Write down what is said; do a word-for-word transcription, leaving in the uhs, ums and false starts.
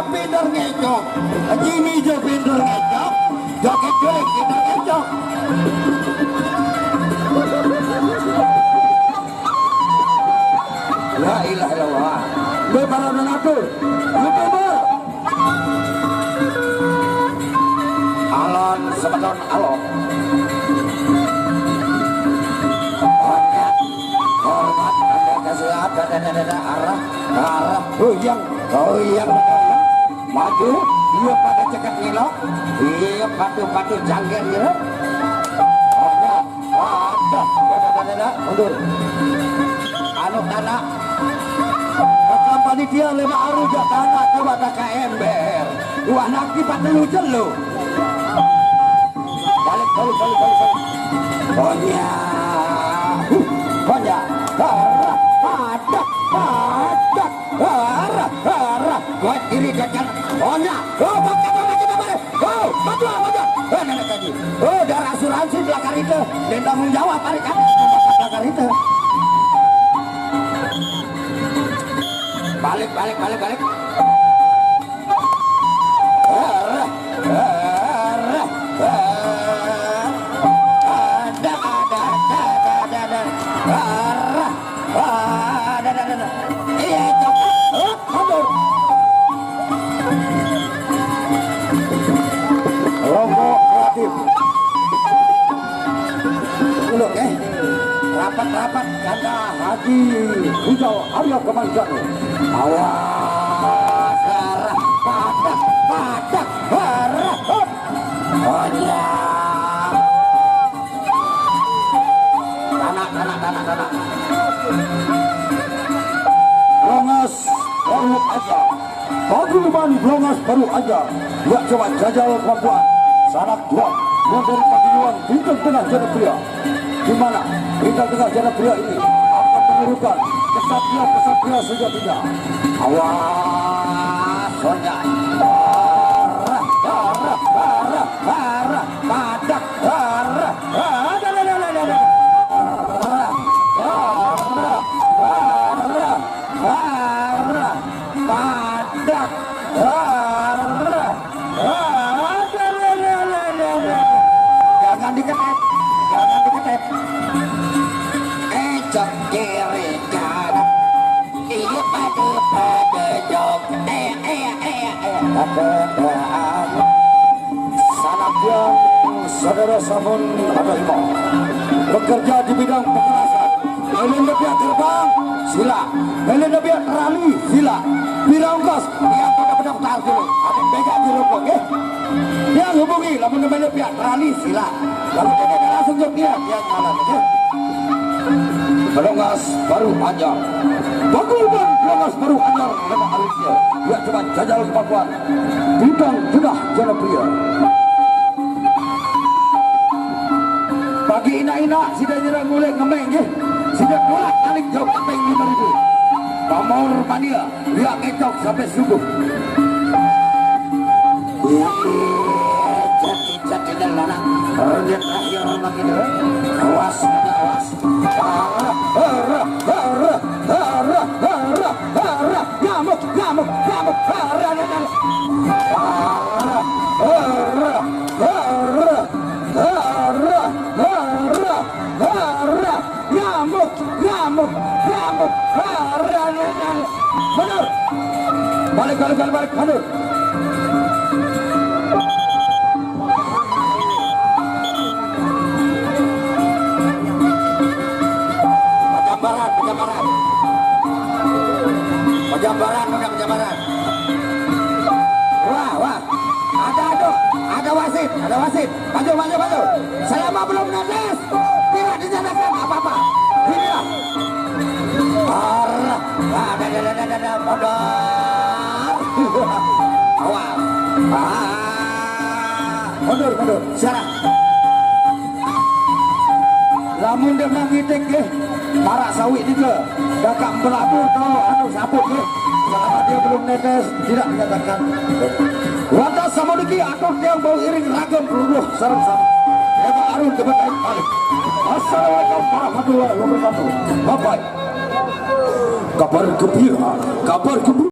Pinter ngecok. Jimmy Jo pinter ngecok. Joget Jurik pinter ngecok. La ilaha illallah. Gue para donatur. YouTuber. Alon semeton alon. Hormat, hormat, anda kasih ada, ada, ada, ada, arah, arah, goyang, goyang, goyang. Maju, iya pada cekak ngelok, iya patuh-patuh jangkir gitu. Ada, ada, ada, ada, ada, mundur. Anu tanah, rekam panitia lima aru jak tanah coba tak ka ember. Wah, nanti pada lu jelo. Balik, balik, balik, balik, balik. Konya. Huh, konya. Hara, padak, padak. Hara, hara. Kuat diri gagal. Konya. Oh, pakai, pakai, kita balik. Oh, maju, maju. Eh, nenek kaji. Oh, darah asuransi belakang itu. Dan tanggung jawab hari kan. Belakang itu. Balik, balik, balik, balik. Lombok Kreatif. Dulu, eh. Rapat-rapat kanda Haji Rizal Arya Kemanjaro. Awas, arah, padak, padak, arah, hop. Oh, iya. Tanah, tanah, tanah, tanah. Rongas, baru aja. Paguyuban Blongas baru aja. Yuk coba jajal kemampuan. Sanak dua, modern paguyuban bintang tengah Janapria. Di mana bintang tengah Janapria ini akan menurunkan kesatria-kesatria sejatinya. Awas, Honda. Arah, arah, arah, arah, padak, arah, arah, arah, arah, arah, arah, arah, arah, padak. Jangan diketep, jangan diketep. Ejak kiri kanan. Iya, pada, pada, jok. Eh, eh, eh, eh. Pada, pada. Sanadyan saudara sampun ada lima bekerja di bidang pengerasan. Melu nebiak gerbang, sila. Melu nebiak trali, sila. Pira ongkos, yang pada pendaftar dulu. Ada bega di rokok, eh. Dia hubungi, lamun melu nebiak trali, sila. Lamun tidak langsung jawab dia, dia ngalah, eh. Blongas baru anyar. Paguyuban Blongas baru anyar, nama alusnya. Dia cuma jajal kemampuan. Bintang tengah Janapria. Pagi ina-ina, sida nyerang mulai ngemeng, nggih. Sida nolak balik jauh kaping lima ribu. Pamor mania, dia ngecok sampai subuh. Iya, jadi-jadi dan lanang. Renyet akhir makin, eh. Awas, awas. Arah, arah, arah, arah, arah, arah. Nyamuk, nyamuk, nyamuk. Arah, arah, arah. Arah, arah, arah, arah, arah, arah. Nyamuk, nyamuk, nyamuk. Arah, arah, arah. Mundur. Balik, balik, balik, balik. Mundur. Pejambaran, pejambaran. Pejambaran, udah pejambaran. Wah, wah. Ada, ada, ada wasit, ada wasit. Maju, maju, maju. Selama belum netes, tidak dinyatakan apa-apa. Inilah. Arah. Ada, ada, ada, ada, ada. Mundur. Awas. Ah. Mundur, mundur. Siaran. Lamun dia mangitik, nggih, marak sawit juga. Dakak belabur tahu anu sabut, nggih. Selama dia belum netes, tidak dikatakan. Wadah sama niki atur tiang bau iring ragam peluluh sareng sami. Eva Arun dapat naik balik. Assalamualaikum warahmatullahi wabarakatuh. Bapak. Kabar gembira, kabar gembira.